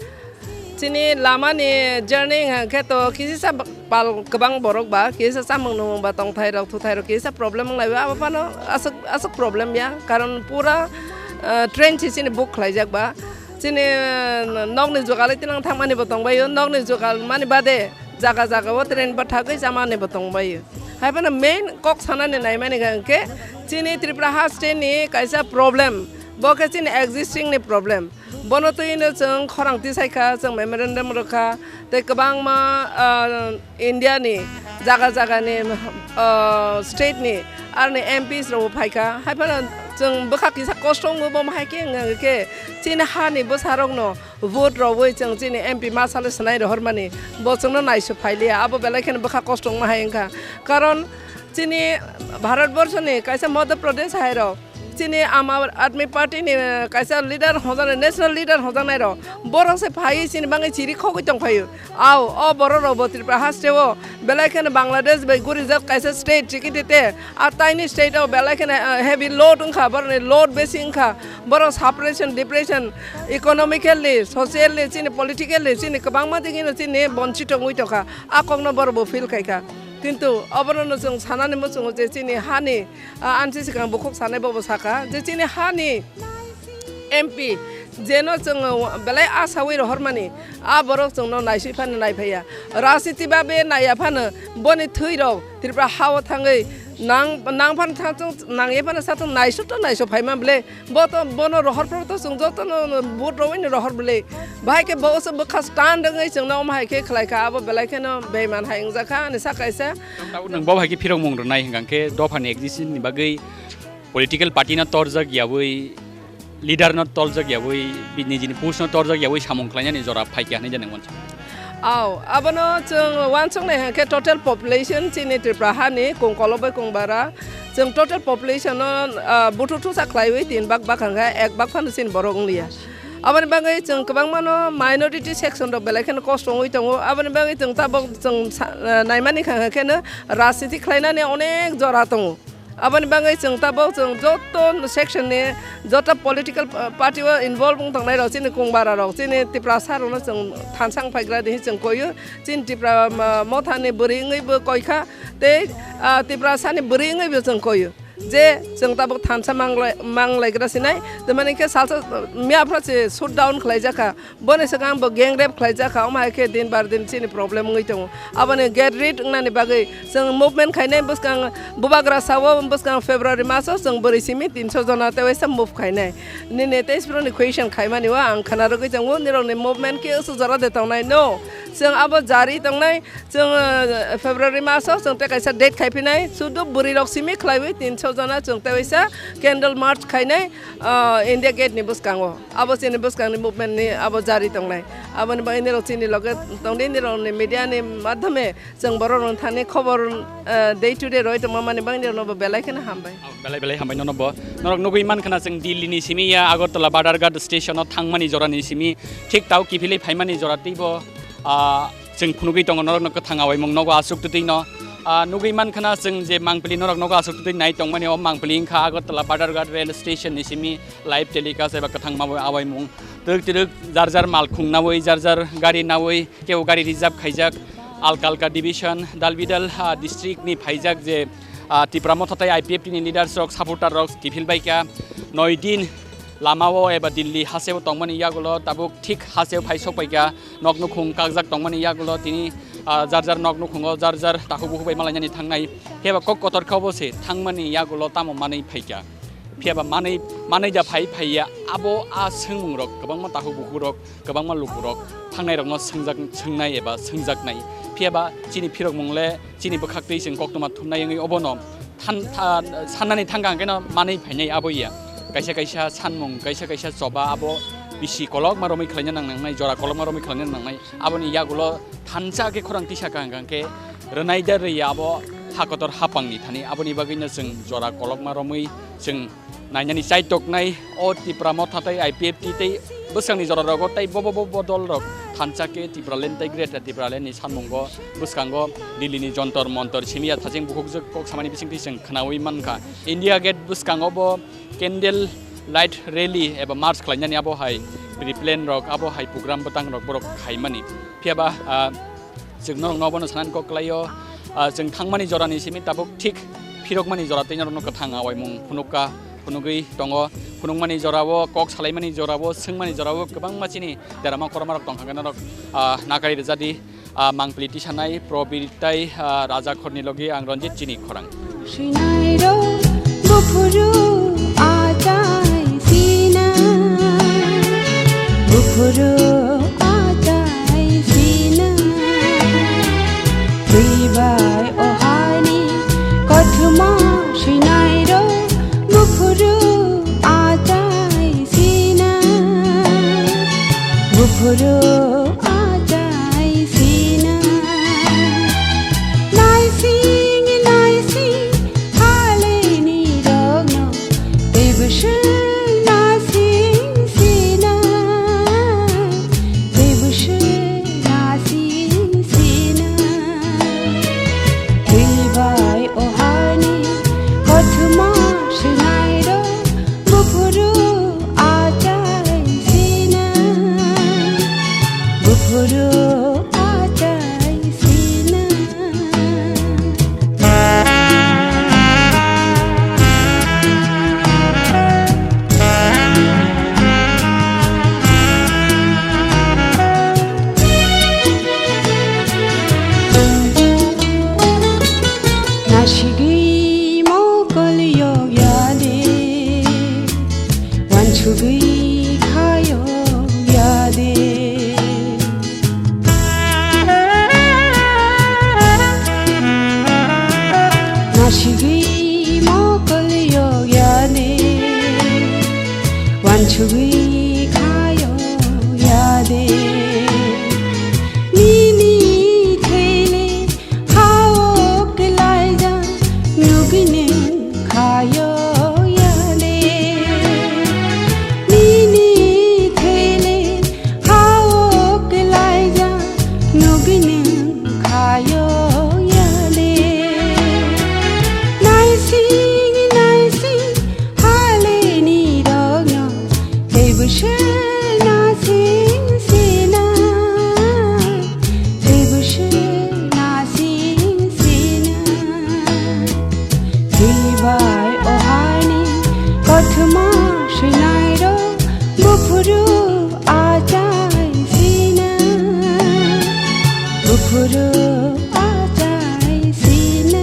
Chini lama ni journey hwnkha khe to kisa sa pal kwbang borok ba, kisa samung nungmung ba, tongthai rok, thuthai rok, kisa problem wng lai ba, abo phano aswk, aswk problem ya, karon pura, ah, train si chini book khlai jak ba. Chini, ah, nokni jugal tilang thangmani bo tongbaio, nokni jugal mani bade jaga jaga o train bathagwi chamani bo tongbaio. Hai phano main kok sanani naimani hwnkhe chini Tripura ha state ni kaisa problem, bo khe chini existing ni problem. Bono twi no chwng khorang tisai kha, chwng memorandum rwkha, tei kwbangma, ah, India ni jaga jaga ni, ah, state ni aroni M Ps rok bo phai kha. Hai phano chwng bwkha kisa kosto wngo, bo hai khe wngkha khe chini ha ni bwsa rok no vote rwui chwng chini M P ma sale swnai rohor mani, bo chwngno naisuk phai liya, abo belai kheno bwkha kosto wngma hai wngkha. Karon chini Bharat Borsho ni kaisa Madhya Pradesh hai rok, chini Aam Aadmi Party ni, eh, kaisa leader hojaknai, national leader hojaknai rok, borok se phaiwi chini bagwi chiri khogwi tong phaio. Au, o borok rok bo Tripura haste o belai kheno Bangladesh bai gurijak kaisa state chikiti te, a taini state o belai kheno, eh, heavy load wngkha, borok ni load besi wngkha, borok suppression, depression, economically, socially, chini politically, chini kwbangma digi no chini bonchito wngwi tongkha, a kokno borok bo feel khaikha. Kintu obono no chwng sanani muchungo je chini hani Ah, ani se swkang bukhuk sanai bobo saka je chini hani M P jeno chwng belai asawi rohormani, a borok chwngno naisui phano naiphaiya. Rajniti babe naiya phano boni thwi rok Tripura hao thangwi nang, nang phano thang chwng nangya phano sa chwng naisuk to naisuk phaima bwle. Bo to bono rohor phano to chwng joto no vote rowini rohor bwle. Bahai khe bo se bwkha stand wngwi chwngno omo hai khe khlai kha, abo belai kheno beiman hai wngjakha ani sa kaisa. Tabuk nwng bo hai khe phirok mung rwnai hwnkha khe dopha ni existence ni bagwi political party no torjak yawi, leader no torjak yawi, nijini post no torjak yawi samung khlainani jora phaikha hinwi janai wansa. Au, abono chwng wansuknai hwnkhe total population chini Tripura hani kung kolok bai kung bara, chwng total population no, ah, buthu thusa khlaiwi tin bak bak hwnkha, ek bak phano chini borok wngliya. Aboni bagwi chwng kwbangma no minority section rok belai kheno kosto wngwi tongo. Aboni bagwi chwng tabok chwng sa-, ah, naimani hwnkha kheno rajniti khlainani onek jora tongo. Aboni bagwi chwng tabok chwng joto section ni joto political, ah, party o involve wng tongnai rok chini kung bara rok chini Tiprasa rok no chwng thansa wng phaigra di chwng koiyo. Chini Tipra, ah, motha ni bwrwi wngwi bo koi kha tei, ah, Tiprasa ni bwrwi wngwi bo chwng koiyo. Je chwng tabuk thansa manglai-, manglaigra sinai, tei mani khe salsa, miya phra se shutdown khlaijakha, boni swkang bo gang rape khlaijakha, omo hai khe din bar din chini problem wngwi tongo. Aboni get rid wngnani bagwi chwng movement khainai bwskang bubagra sao, bwskang February maso chwng bwrwi simi tinso jona tei waisa move khainai. Nini tei sroni question khaimani o ang khna rwgwi tongo, nirokni movement khe usu jora de tongnai no? Chwng abo jari tongnai, chwng, eh, February maso chwng tei kaisa date khai phinai, sudu bwrwi rok simi khlaiwi tinso jona chwng tei waisa candle march khainai, ah, India Gate ni bwskango. Abo chini bwskangni movement ni abo jari tongnai. Aboni bagwi nirok chini loge tongdi, nirokni media ni madhyame chwng borok rok thani khobor, eh, day to day roi tongma mani bagwi nirokno bo belai kheno hambai. Belai belai hambai nono bo. Norok nugwi mankha na chwng Delhi ni simi ya Agartala Badharghat station o thangmani jora ni simi thik tao kiphilwi phaimani jora teibo, ah, chwng phunugwi tongo norokno kwthang awaimung nogo aswk twtwi no. Ah, nugwi mankha na chwng je mangpili norok nogo aswk twtwi nai tongmani o mangpili wngkha Agartala Badharghat rail station ni simi live telecast eba kwthang ma awaimung. Twk twk jar jar mal khung nawi, jar jar gari nawi, kebo gari reserve khaijak, alka alka division, dal bidal, ah, district ni phaijak je, ah, Tipra Motha tei I P F T ni leaders rok, supporter rok kiphil baikha. Noi din lama o eba Delhi haseo tongmani yagulo tabuk thik haseo phai sok paikha, nok nukhung kakjak tongmani yagulo tini ah, jar jar nok nukhungo jar jar takhuk bukhuk bai malainani thangnai. Phiya ba kok kotor khe obo se thangmani yagulo tamo manwi phaikha. Phiya ba manwi, manwi da phai phaiya abo a swngmung rok kwbangma takhuk bukhuk rok, kwbangma lukurok thangnairokno swngjak, swngnai eba swngjaknai. Phiya ba chini phirokmung le chini bwkhaktwi chwng koktwma thumnai wngwi obono than-, tha-, sannani thangkha hwnkhe no manwi phainai abo ya. Kaisa kaisa sanmung, kaisa kaisa choba abo bisi kolokma romwi khlaina nang nangnai, jora kolokma romwi khlaina nang nangnai. Aboni yagulo thansa khe khorang tisa kha hwnkhe rwnai da rwya abo ha kotor hapangni thani. Aboni bagwino chwng jora kolokma romwi chwng nainani chaitoknai o Tipra Motha tei I P F T tei bwskangni jora rogo tei bo bo bo bo dol rok thansa khe Tipraland tei Greater Tipraland ni samung o bwskango Delhi ni Jontor Montor simi ya thacheng bukhukjwk kok samani bisingtwi chwng khnaui mankha. India Gate bwskango bo candle light rally eba march khlainani abo hai pre-plan rok abo hai program bwtang rok borok khaimani. Phiya ba, ah, Chwng norokno obono sanani kok kwlaio, ah, chwng thangmani jorani simi tabuk thik phirokmani jora tei norokno kwthang awaimung phunukha, phunugwi tongo. Phunukmani jorao, kok salaimani jorao, swngmani jorao kwbangma chini derama kormarok tongkha khe norok, ah, nakari rwjadi, ah, mangpili tisanai Probir tei, ah, Raja Khorni logi ang Ranjit chini khorang. Swinairok buphuru achai sina, buphuru achai sina. Twibai o hani kothoma swinairok buphuru achai sina, buphuru achai sina. Naising, naising, haleni rokno, teibo swng naising sina, teibo swng naising sina. Twibai o hani kothoma swinairok, buphuru achai sina, buphuru achai sina. Nasigwi mokol yok ya de, wansugwi kha yok ya de. Nasigwi mokol yok ya de, wansugwi kha yok ya de. Nini thele hao kwlaijak nugwi nwng khayo yale. Nini thele hao kwlaijak nugwi nwng khayo yale. Naising naising haleni rokno teibo se naising sina, teibo se naising sina. Twibai o hani kothoma swinairok buphuru achai sina, buphuru achai sina.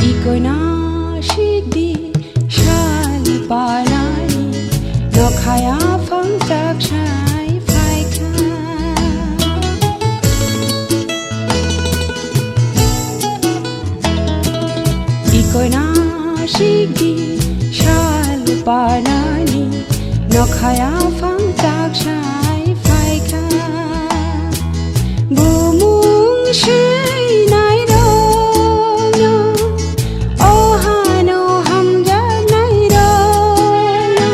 Ikoina sikdi sal panai, nokhaya phangchak sai phaikha. Ikoina sikdi sal panani, nokhaya phangchak sai phaikha. Bumung swinai rokno, o hano hamjaknai rokno,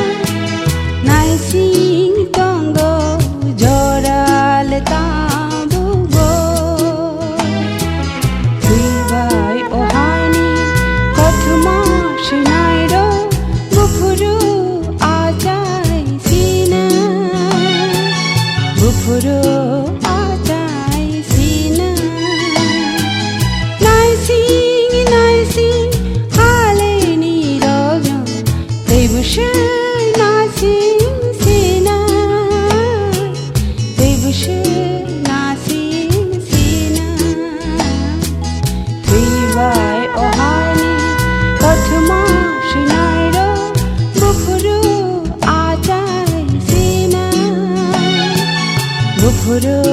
naising tongo jora le tabukbo. Twibai o hani kothoma swinairok buphuru achai sina, buphuru achai Ro